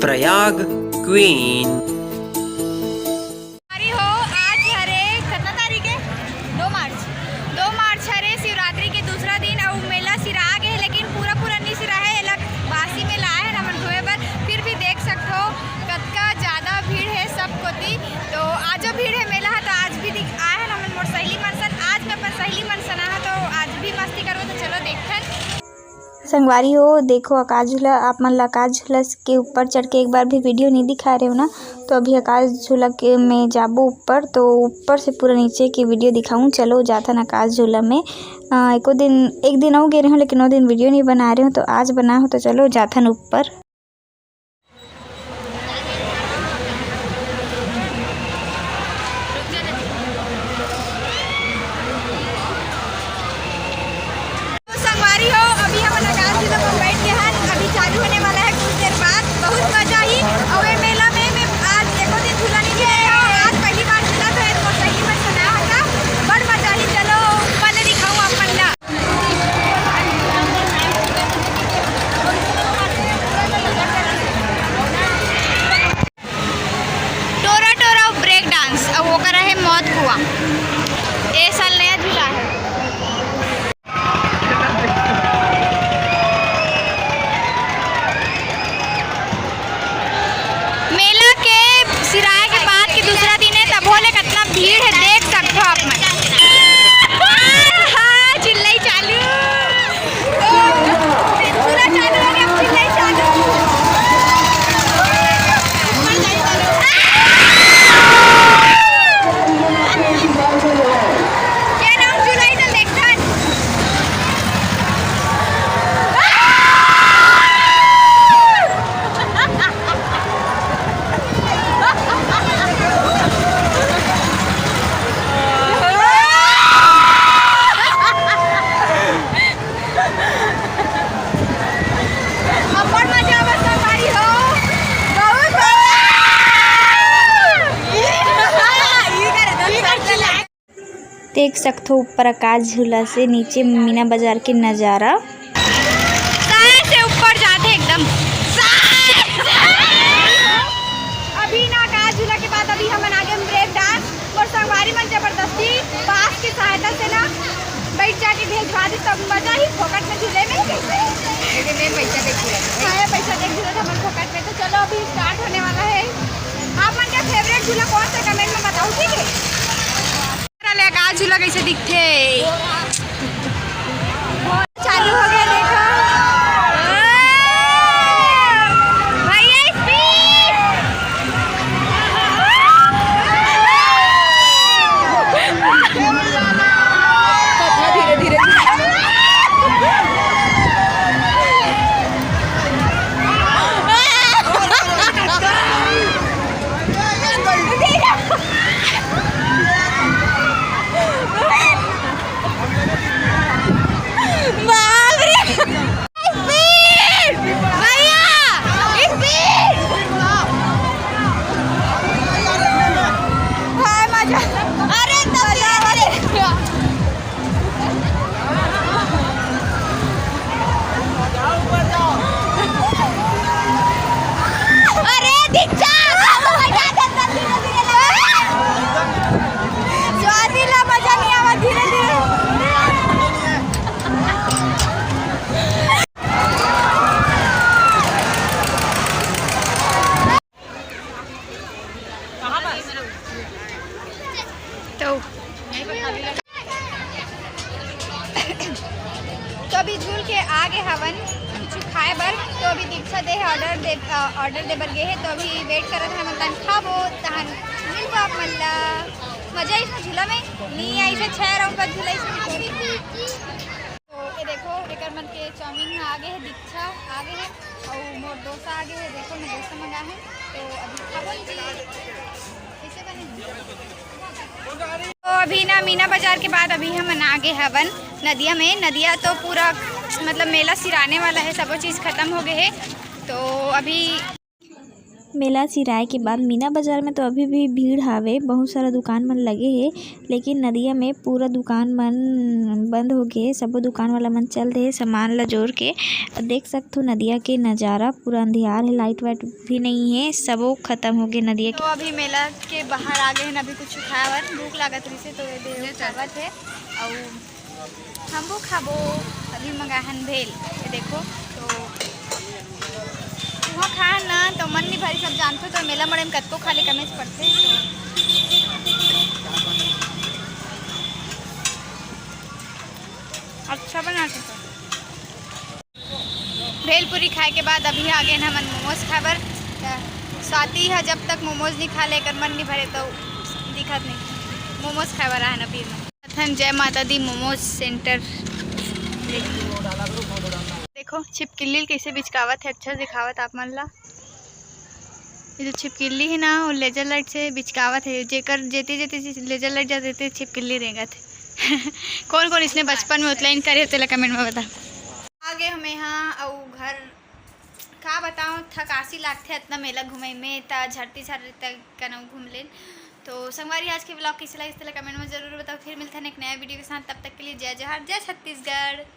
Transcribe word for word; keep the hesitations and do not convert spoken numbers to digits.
Prayag queen. अरे हो, आज हरे कितना तारीख है? दो मार्च। दो मार्च हरे शिवरात्रि के दूसरा दिन, अउ मेला सिरा गे हे, लेकिन पूरा पूरा नहीं सिरा है, एला बासी में लाए हे हमन घूमे बर। फिर भी देख सकथो कतका ज्यादा भीड़ है सब कोती। तो आजो भीड़ है मेला है, तो आज भी दिख आए हैं हमन मोर सहेली मन सन। आज मैं अपन सहेली मन सन आए हैं, तो आज भी मस्ती करबो। तो चलो देखथन। संगवारी हो, देखो आकाश झूला, आप मन ला आकाश झूला के ऊपर चढ़ के एक बार भी वीडियो नहीं दिखा रहे हो ना, तो अभी आकाश झूला के में जाबो ऊपर, तो ऊपर से पूरा नीचे के वीडियो दिखाऊं। चलो जाथन आकाश झूला में। अ, एको दिन, एक दिन अउ गे रहे हो, लेकिन वो दिन वीडियो नहीं बना रहे हो, तो आज बना हो, तो चलो जाथन ऊपर। तो संगवारी हो, अभी हमन आकाश झूला में बैठ गए हैं, अभी चालू होने वाला है कुछ देर बाद। बहुत मजा ही। और ये मेला में मैं आज एको दिन झूला नहीं झूले हूँ, आज पहली बार झूला, तो ये तो सही में सुना था, बड़ मजा ही। चलो पहले दिखाऊँ अपन ला। टोरा टोरा ब्रेक डांस, अउ ओकर हे मौत कुआं। ए साल नया झूला है। मेला के सिराए के बाद के दूसरा दिन है, तभो ले कतना भीड़ है, देख सकथो आप मन। हाँ, चिल्लाई चालू। पूरा चालू हो गया, चिल्लाई चालू। क्या नाम जुलाई तो देखथन। अब्बड़ मजा आवत संगवारी हो। बहुत, बहुत। देख सकथो ऊपर आकाश झूला से नीचे मीना बाजार के नजारा। साय से ऊपर जाथे एकदम। साय से। अभी ना आकाश झूला के बाद अभी हमन आगे ब्रेक डांस। मोर संगवारी मन जबरदस्ती पास के सहायता से ना बैठ जाके भेजवा दी, तब मजा ही फोकट में झूले में। कैसे? लेकिन मैं पैसा देख झूला। हाँ, ये पैसा देख झूला था हमन फोकट में। तो चलो अभी स्टार्ट होने वाला है। आप मन का फेवरेट झूला कौन सा, कमेंट में बताओ, ठीक है? ले का झूला कैसे दिखथे? चालू हो गया, देखो। भैया, स्पीड। धीरे, धीरे। बाप रे! स्पीड! भैया! स्पीड! हाय मजा! अरे तो मजा, मजा। अरे दीक्षा! स्वाति ला मजा नहीं आवा, धीरे धीरे। तो तो अभी झूल के आ गे हवन कुछ खाए बर। तो अभी दीक्षा दे ऑर्डर दे, ऑर्डर दे बर गे हे। तो अभी वेट करत हन, तहन खाबो, तहन मिलबो आप मन ला। मजा आइस ना झूला में? नहीं आइस, छह राउंड बाद झूला इसमें। तो ये देखो, एकर मन के चाउमीन ह आगे हे, दीक्षा आगे हे, अउ मोर डोसा आगे हे। देखो, मैं डोसा मंगा है, तो अभी खाबो जी। कैसे बने? तो अभी ना मीना बाजार के बाद अभी हमन आगे हवन नदिया में। नदिया तो पूरा मतलब मेला सिराने वाला है, सबो चीज खत्म हो गए है। तो अभी मेला सिराए के बाद मीना बाजार में तो अभी भी भीड़ हावे, बहुत सारा दुकान मन लगे हे, लेकिन नदिया में पूरा दुकान मन बंद हो गए, सबो दुकान वाला मन चल दे सामान ला जोर के। देख सकथो नदिया के नजारा, पूरा अंधियार है, लाइट वाइट भी नहीं है, सबो खत्म हो गए नदिया के। तो अभी मेला के बाहर आ गए हैं, अभी कुछ खाए बर भूख लागत रही से, तो ये दे खावत है। और हमहू खाबो, अभी मंगाहन भेल। ये देखो, तो तुहा खाहन ना, तो मन नहीं भरी, सब जानते हो, तो मेला मड़े में कतको खा ले, कमे से पड़ते, तो अच्छा बनाते तो। भेलपुरी खाए के बाद अभी आ गए हमन मोमोज खाए बर। त स्वाति ह जब तक मोमोज नहीं खा ले, एकर मन नहीं भरे, तो दिखत नहीं मोमोज खाए बर आए न अभी। अथन जय माता दी मोमोज सेंटर। देखो छिपकिल्ली कैसे बिचकावत है, अच्छा दिखावत आप मन ला। ये जो छिपकिल्ली है ना, वो लेजर लाइट से बिचकावत है, जेकर जेती जेती लेजर लाइट जाते ते छिपकिल्ली रेंगत है। कौन कौन इसने बचपन में उतलाइन करे हो, तेला कमेंट में बता। आ गए हमें यहाँ, अउ घर का बताओ, थकासी लागथे इतना मेला घूमे में, त झरती झरती तक कनऊ घूम लेन। तो संगवारी, आज के व्लॉग कैसे लगे, तेला कमेंट में जरूर बताओ। फिर मिलते हैं एक नया वीडियो के साथ, तब तक के लिए जय जोहार, जय छत्तीसगढ़।